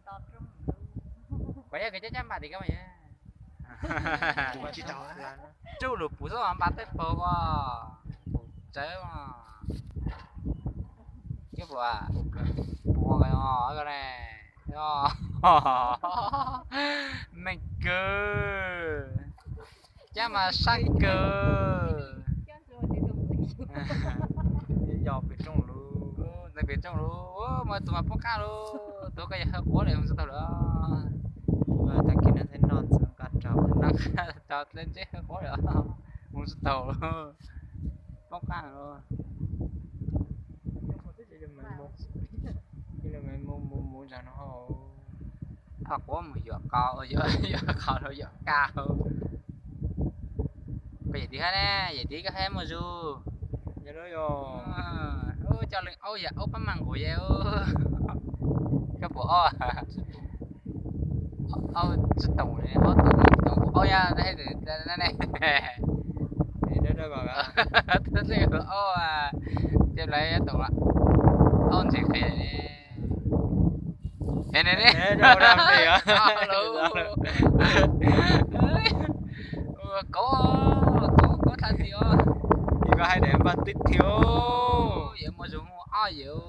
Kuv yog kws cab cab npam tim koj mas. Tsuj lus puv xwb npam tej paug ko, puv tsawb. Puv ko ne, meej kawg, cab mas sab kawg. Yog pem rooj lug, ntawd pem rooj lug, muaj tus mas poob qab lug, tus koj yog hawb quav lawm mus tsis taug lawm. Tag kis no thiaj noj ntxuav nqa rau, nqa rau dlej ntseb hawb quav lawm, mus tsis taug lawm, poob qab lawm. Mus mus mus mus zog no. Hawb quav mus yuam qau, yuam qau rau yuam kaj. Koj yawm txiv hab ne, yawm txiv koj hab muaj zug. Coj leej aub yawm aub pab mas nqus ye. Koj puas aub? Aub tsis toom, aub toom aub yaj ne. Aub, ces lawv toom aub ntsis qis ne. Kauv, kauv, kauv thaj ti os. Koj hais deb npaj tib thiab. Yawm muaj zug ob yawm.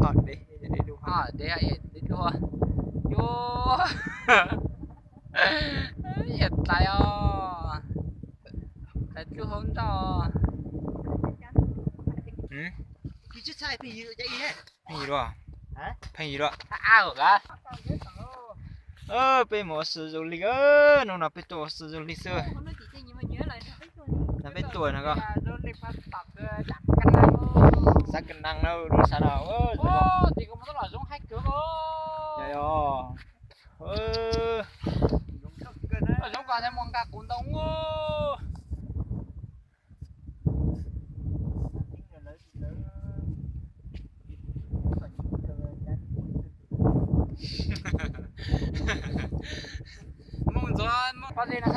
Ob deb, deb dua. Yog tlais os, tlais dlub hauv nroj. Pheej yim dua, pheej yim dua. Peb mus ua si zoo li, hnub no peb tuaj ua si zoo li xwb. Peb tuaj no ko, xav ka nas no, lub xav no. Yog, yog. Zoo ko thiaj muaj nqaj qus ntau. Mus ntxuav pob zeb no,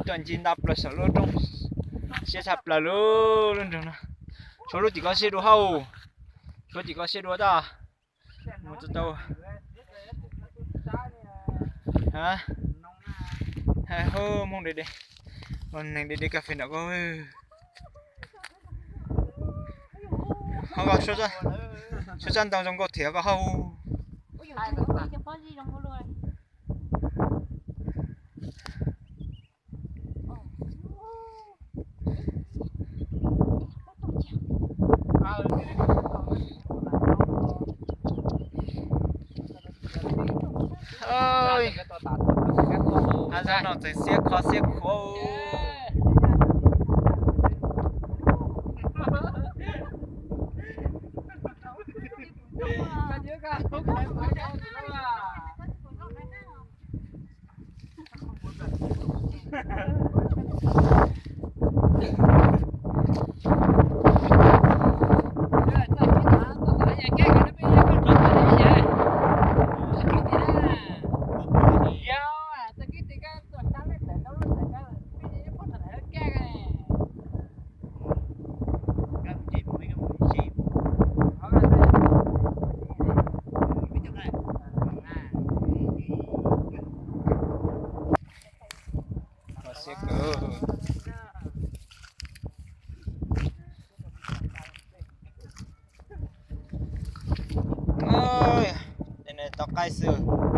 coj ncig nta plaws saum lub rooj, siab tshaj plaws lub, lub nroog no. Tshuav lub tim ko siab dua hauj, tshuav tim ko siab dua tag. Mus tsis tau. Hab, hub, moog deb deb, neeg deb deb kas fes nram ko. Hauj, suab tsab ntoo zoo nkauj thiab ko hauj. Hab zaj no tseem xiab khov xiab khuav. Tau qaib xwb.